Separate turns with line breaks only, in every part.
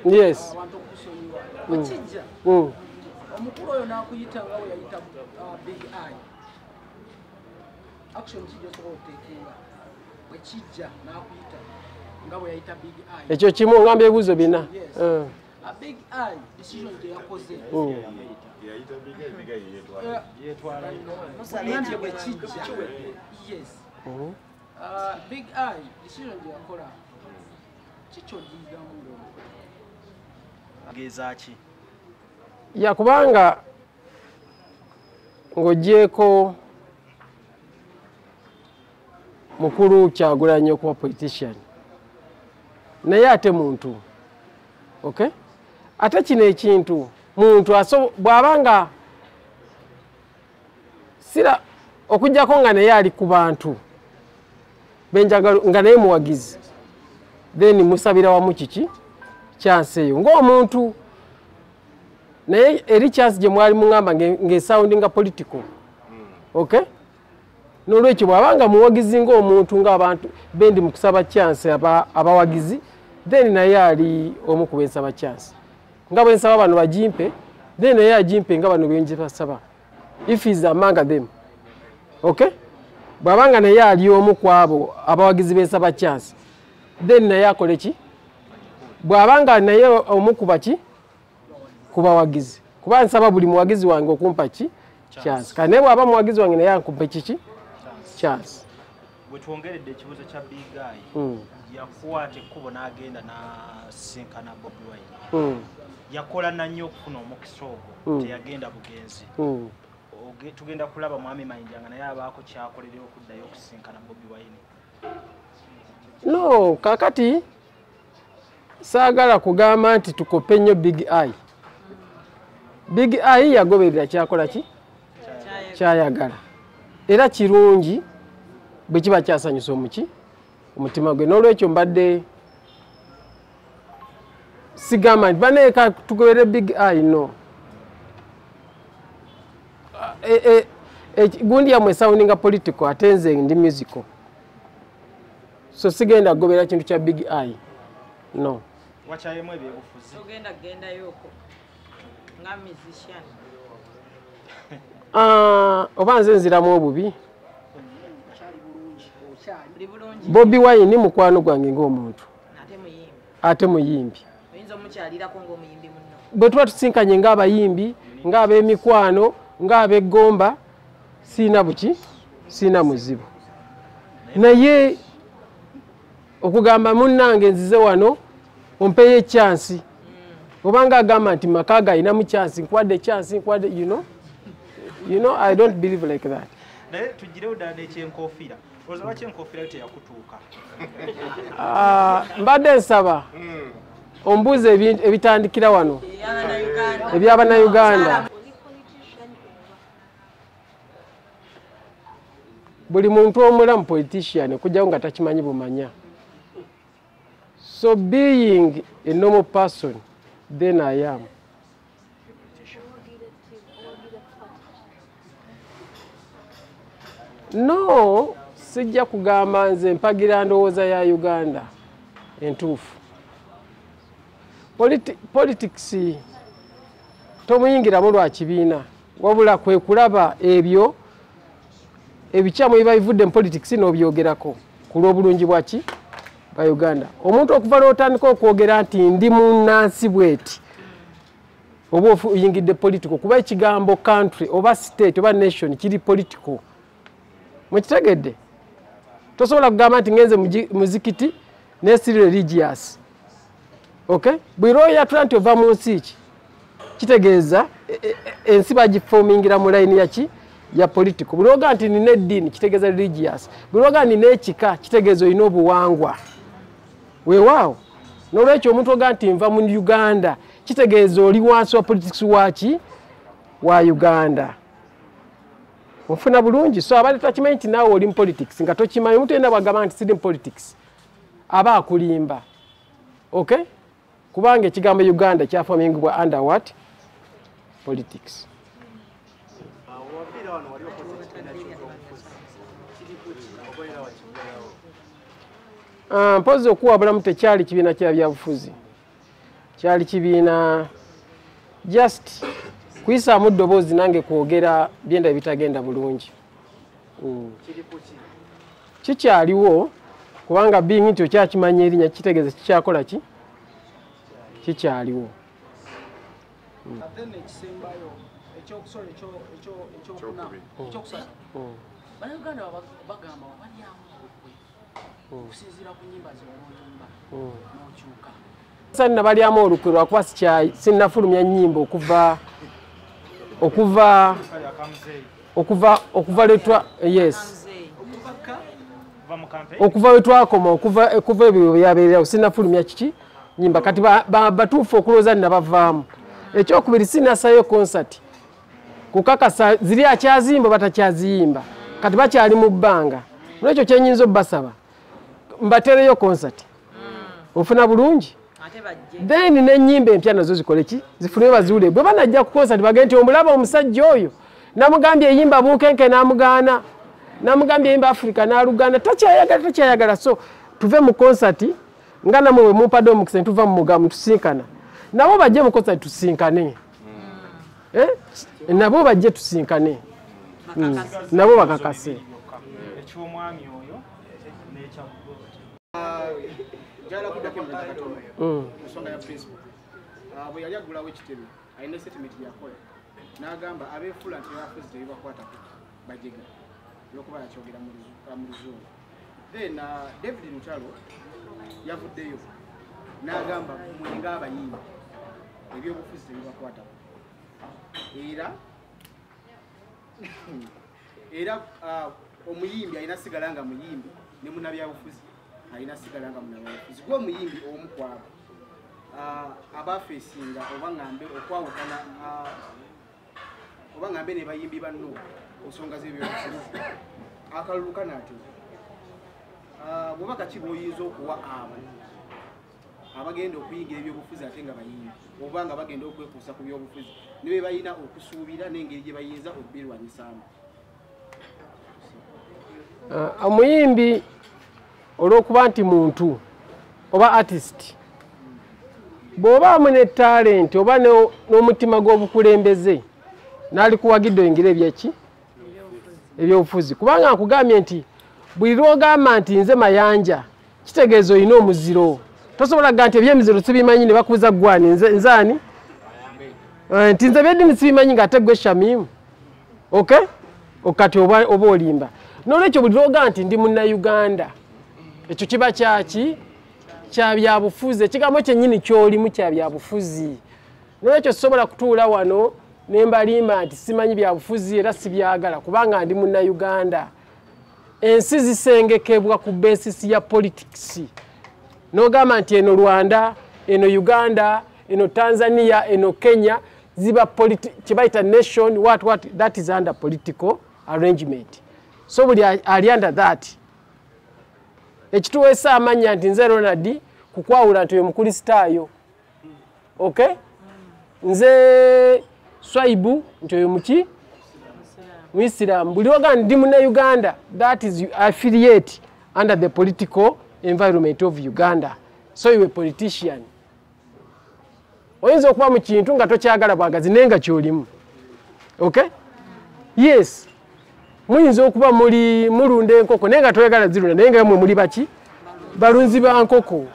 Yes.
Abantu okusonyiwa. Bwe kijja, omukulu oyo n'akuyita nga bwe yayita Big Eye, action ki gy'osobola oteekinga bwe kijja n'akuyita nga bwe yayita Big Eye?
Ekyo kimu, ngamba ebibuuzo bina.
Yes. A Big Eye decision gye yakoze. Ngambye bwe kijja, yes. Big Eye decision gye yakola, kikyo giyigamu?
Gezaaki?
Ya, kubanga ng'ogyeko mukulu Kyagulanyi okuba politician, naye ate muntu, okay, ate kino ekintu muntu bw'aba nga sira okugjako nga naye ali ku bantu benjagala, nga naye muwagizi, then musabira wamu kiki chance eyo ng'omuntu. Naye eri chance gye mwali muŋŋamba ng'esoundinga political, okay. Nolwekyo bw'abanga muwagizi ng'omuntu, ng'abantu bendi mu kusaba chance abawagizi, then naye ali omu ku bensaba chance. Nga bwe nsaba bano bagimpe, then naye agimpe nga bano benjibasaba, if he is among them, okay. Bw'abanga naye ali omu ku abo abawagizi bensaba chance, then naye akole ki? Bw'abanga naye omu ku baki, ku bawagizi, kuba nsaba buli muwagizi wange okumpa ki? Chance. Kale naye bw'aba muwagizi wange, naye ankumpe kiki? Chance.
Bwe twongeredde ekibuuzo kya Big Eye, yakwata ekkubo n'agenda n'asinkana Bobi Wine. Yakola nannyo okufuna omukisa ogwo, teyagenda bugenzi. Tugenda kulaba mwami Mayinja nga naye abaako kyakolerera okuddayo okusinkana Bobi Wine?
No, kakati saagala kugamba nti tukope nnyo Big Eye. Big Eye yagoberera kyakola ki kyayagala, era kirungi bwe kiba kyasanyusa omuki omutima gwe. N'olwekyo mbadde sigamba nti baneeka tugoberere Big Eye, no. Gundi yammwe soundinga political, ate nze ndi musical, so sigenda kugobera kintu kya Big Eye, no.
Wakyayemu ebyobufuzi?
Togenda kugendayoko nga musician?
Ah, oba nze nziramu obubi.
Buli bulungi.
Bobi Wine mukwano gwange ng'omuntu.
Ate muyimbi.
Ate muyimbi.
Oyinza omukyalirako ng'omuyimbi munno?
Bwe tuba tusinkanye ng'abayimbi, ng'ab'emikwano, ng'ab'eggomba, siina buki, siina muzibu. Naye okugamba munnange nzize wano ompeyo echance, obanga agamba nti maka galinamu chance, nkuwadde chance, nkuwadde, you know, I don't believe like that.
Naye tugirewo ddala n'ekyenkofiira, olowooza lwaki enkofiira yo teyakutuuka?
Ah, mbadde nsaba ombuuza ebitandikira wano ebyabannayuganda. Buli muntu omulamu politician, okujjawo nga takimanyi bumanya. So being a normal person, then I am. No, sijja kugamba nze mpagira ndowooza ya Uganda entuufu. Politics tomuyingiramu lwa kibiina, wabula kwe kulaba ebyo ebikyamu ebiba bivudde mu politics n'obyogerako ku lw'obulungi bwaki bwa Uganda. Omuntu okuva lw'otandika okwogera nti ndi munnansi bweti, oba oyingidde political, kuba ekigambo country oba state oba nation kiri political. Mukitegedde? Tosobola kugamba nti ngenze muzikiti naye siri religious, okay. Buli lwoyatula nti ova mu nsi ki, kitegeeza ensi bagifomingira mu layini yaki? Ya political. Buli lwogaa nti nina eddiini, kitegeeza religious. Buli lwogaa nina ekika, kitegeeza olina obuwangwa. Weewaawo, n'olwekyo omuntu ogaa nti nva mu Uganda, kitegeeza oli wansi wa politics waki? Wa Uganda. Onfuna bulungi? So abadde takimanyi nti naawe oli mu politics, nga tokimanyi. Omuntu yenna bwagamba nti siri mu politics, aba akulimba, okay, kubanga ekigambo Uganda kyafomingibwa under what? Politics.
Waviira wano wali okoze ekibiina ky'ebyobufuzi, kiri kuki oba era wakiggalawo?
Ah, mpozi okuwabulamu, tekyali kibiina kya byabufuzi. Kyali kibiina just kuyisaamu ddoboozi nange kwogera byenda ebitagenda bulungi. Kikyaliwo kubanga being nti okyakimanya erinnya kitegeeza kikyakola ki? Kikyaliwo.
Ate n'ekisembayo ekyokusolo ekyokuna ekyokusatu. Bannayuganda bagamba wabalyamu olukwe okusinziira ku nnyimba ze wali oyimba n'okyuka.
Sasa nabalyamu olukwe lwakuba sinnafulumya nnyimba okuva lwetwa yes. Okuva lwetwakoma okuva ebyo byabeererawo sinnafulumya kiki nnyimba kati batuufu okulowooza nabavaamu. Ekyokubiri sinnasayo concert kukakasa ziri akyaziyimba batakyaziyimba kati bakyali mu bbanga. N'ekyo kye nnyinza obbasaba mbateereyo concert ofuna bulungi then n'ennyimba empya nazo zikole ki zifune baziwule. Bwe banajja ku concert bagende nti omulaba omusajja oyo namugambye eyimba Bunkenke n'amugaana, namugambye eyimba Africa n'aluganda, takyayagala. So tuve mu concert nga namwe bwe mumpadde omukisa ne tuva mu mugamu tusinkana. Nabo bajje mu concert tusinkane. Nabo bajje tusinkane. Nabo bakakase.
Eky'omwami oyo n'ekya
Njagala kuddako emabega katono ensonga ya principle. Bwe yali aggulawo ekitebe alina statement gye yakola n'agamba abeefuula nti ebyafuzi tebibakwatako bajega olw'okuba yakyogera mu Luzungu. Then David Lutalo yavuddeyo n'agamba mmwe ng'abayimbi ebyobufuzi tebibakwatako era omuyimbi alina sigala nga muyimbi ne munnabyabufuzi alina sigala nga munnabyabufuzi. Gwe omuyimbi omu ku abo abafeesinga oba ŋŋambe okwawukana oba ŋŋambe ne bayimbi banno ku nsonga z'ebyobufuzi akalulu kanaatera, bubaka ki bw'oyinza okuwa abo abagenda okuyingira ebyobufuzi ate nga bayimbi oba nga bagenda okwekuusa ku byobufuzi ne be balina okusuubira n'engeri gye bayinza okubirwanyisaamu?
Omuyimbi olw'okuba nti muntu oba artist bw'obaamu ne talenti oba n'omutima gw'obukulembeze n'alikuwagidde oyingire ebyeki ebyobufuzi. Kubanga nkugambye nti buli lw'ogamba nti nze Mayanja kitegeeza olina omuziro. Tosobola kugamba nti ebyemiziro sibimanyi ne bakubuuza gwani nze ani nti nze ebyeddiini sibimanyi ng'ate ggwe Shamimu. Okay? Kati oba olimba. N'olwekyo buli lw'ogamba nti ndi munnayuganda ekyo kiba kyaki kya byabufuzi, ekigambo kyennyini ky'olimu kya byabufuzi. N'olwekyo sobola kutuula wano ne mbalimba nti simanyi byabufuzi era sibyagala kubanga ndi munnayuganda. Ensi zisengekebwa ku basis ya politics. N'ogamba nti eno Rwanda, eno Uganda, eno Tanzania, eno Kenya ziba kye bayita nation what that is under political arrangement. So buli ali under that ekituweesa amannya nti nze Ronald kukwawula nti oyo Mukristaayo. Okay? Nze Swaibu nti oyo muki? Muisiramu. Buli wogamba ndi munnayuganda that is affiliate under the political environment of Uganda. So you a politician. Oyinza okuba mu kintu nga tokyagala bwagazi naye nga ky'olimu. Okay? Yes. Muyinza okuba muli mulunda enkoko naye nga toyagala zirunda naye nga mmwe muli baki? Balunzi ba nkoko.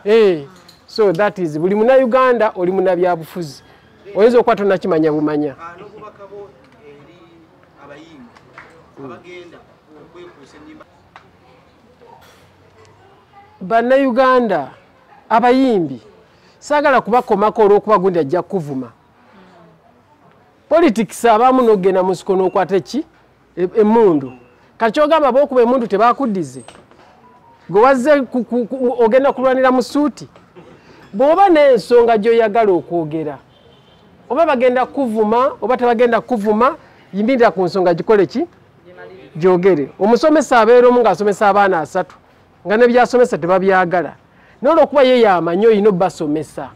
So that is buli munnayuganda oli munnabyabufuzi. Oyinza okuba tonnakimanya bumanya.
N'obubaka bwo eri abayimbi abagenda okwekuusa ennyimba.
Bannayuganda abayimbi saagala kubakomako olw'okuba gundi ajja kuvuma. Politics abamu n'ogenda mu nsiko n'okwata eki? Emmundu. Kati ky'ogamba b'okuba emmundu tebakuddize. Gwe wazze ogenda kulwanira mu suuti. Bw'oba n'ensonga gy'oyagala okwogera oba bagenda kuvuma oba tebagenda kuvuma, yimirira ku nsonga gikole ki? Gyogere. Omusomesa abeera omu ng'asomesa abaana 3 nga ne by'asomesa tebabyagala. Naye olw'okuba ye y'amanyi olina obbasomesa.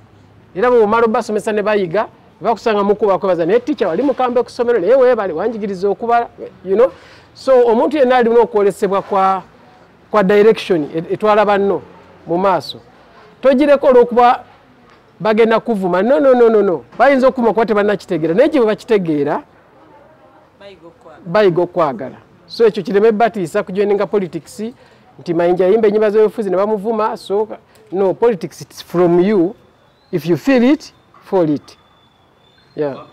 Era bw'omala obbasomesa ne bayiga bakusanga mukuba kwebaza naye teacher wali mukambe ku ssomero naye weebale wanjigiriza okubala, you know. So omuntu yenna alina okwolesebwa kwa direction etwala banno mu maaso. Togireko olw'okuba Bagenda kuvuma. No, no, no, no, no. Bayinza okuvuma kuba tebannakitegeera, naye gye bwe bakitegeera bayiga okwagala. So ekyo kireme batiisa kujoininga politics nti Mayinja yayimba ennyimba z'obufuzi ne bamuvuma. So no, politics, it's from you. If you feel it, fall it. Yeah.